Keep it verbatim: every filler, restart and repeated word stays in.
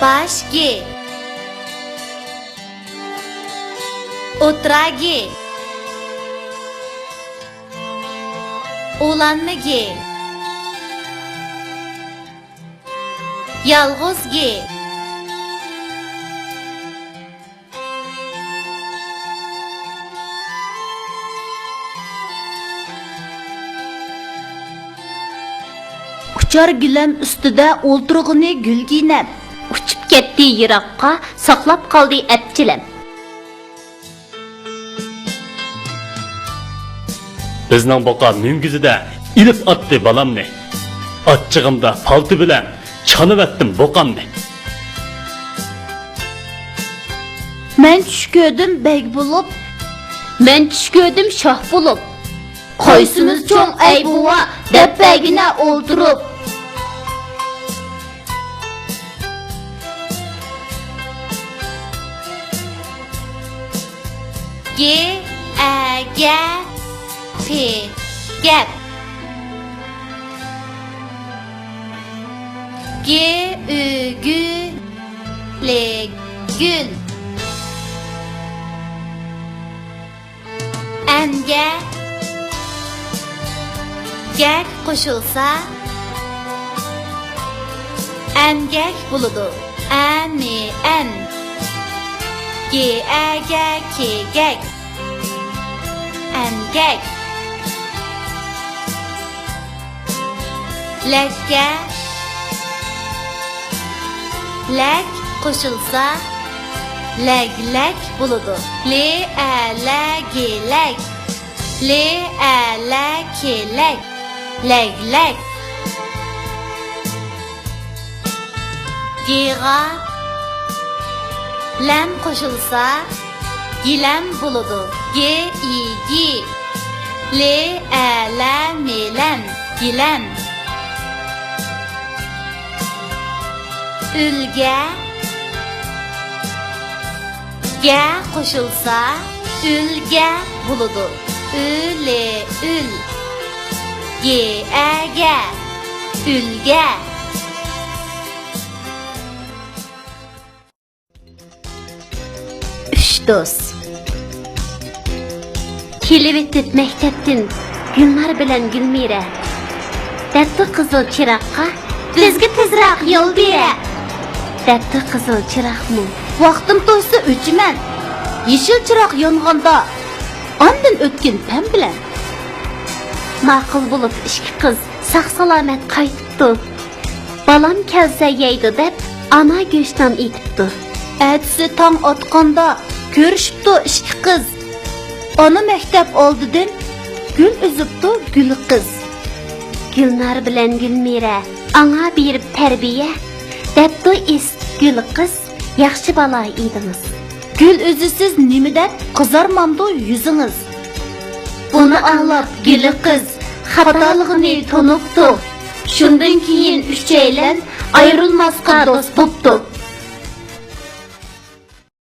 باش گې. ئوتتۇرا گې. ئۇلانما گې. يالغۇز گې. ئۇچار گىلەم ئۈستىدە ئولتۇرغىنى گۈلگىنەم. ئۇچۇپ كەتتى يىراققا، ساقلاپ قالدى ئەپچىلەم. بىزنىڭ بۇقا مۈڭگۈزىدە ئېلىپ ئاتتى بالامنى. ئاچچىقىمدا پالتا بىلەن چانىۋەتتىم بۇقامنى. مەن چۈش كۆردۈم بەگ بولۇپ. مەن چۈش كۆردۈم شاھ بولۇپ. قايسىمىز چوڭ ئەي بوۋا، دەپ بەرگىنە ئولتۇرۇپ. گې، ئە، گە، پې، گەپ. گې، ئۈ، گۈ، لې، گۈل. ئەنگە، گەك قوشۇلسا، ئەنگەك بولىدۇ. ئەنى، ئەن. گې، ئە، گە، كې، گەك. ئەنگەك. لەككە، لەك قوشۇلسا، لەگلەك بولىدۇ. لې، ئە، لە، گې، لەك. لې، ئە، لە، كې، لەك. لەگلەك. گېغا لەم قوشۇلسا، گىلەم بولىدۇ. گې، ئى، گى. لې، ئە، لە، مې، لەم. گىلەم. ئۈلگە گە قوشۇلسا، ئۈلگە بولىدۇ. ئۈ، لې، ئۈل. گې، ئە، گە. ئۈلگە. ئۈچ دوست. كېلىۋېتىپ مەكتەپتىن گۈلنار بىلەن گۈلمىرە. دەپتۇ قىزىل چىراغقا، بىزگە تېزراق يول بېرە. دەپتۇ قىزىل چىراغمۇ، ۋاقتىم توشسا ئۆچىمەن. يېشىل چىراغ يانغاندا، ئاندىن ئۆتكىن پەم بىلەن. ماقۇل بولۇپ ئىككى قىز ساق-سالامەت قايتىپتۇ. بالام كەلسە يەيدۇ دەپ، ئانا گۆشنان ئېتىپتۇ. ئەتىسى تاڭ ئاتقاندا كۆرۈشۈپتۇ ئىككى قىز. ئانا مەكتەپ ئالدىدىن گۈل ئۈزۈپتۇ گۈل قىز. گۈلنار بىلەن گۈلمىرە ئاڭا بېرىپ تەربىيە، دەپتۇ ئېسىپ گۈل قىز، ياخشى بالا ئىدىڭىز. گۈل ئۈزىسىز نېمە دەپ، قىزارمامدۇ يۈزىڭىز؟ بۇنى ئاڭلاپ گۈل قىز خاتالىقىنى تونۇپتۇ. شۇندىن كېيىن ئۈچەيلەن ئايرىلماسقا دوست بوپتۇ.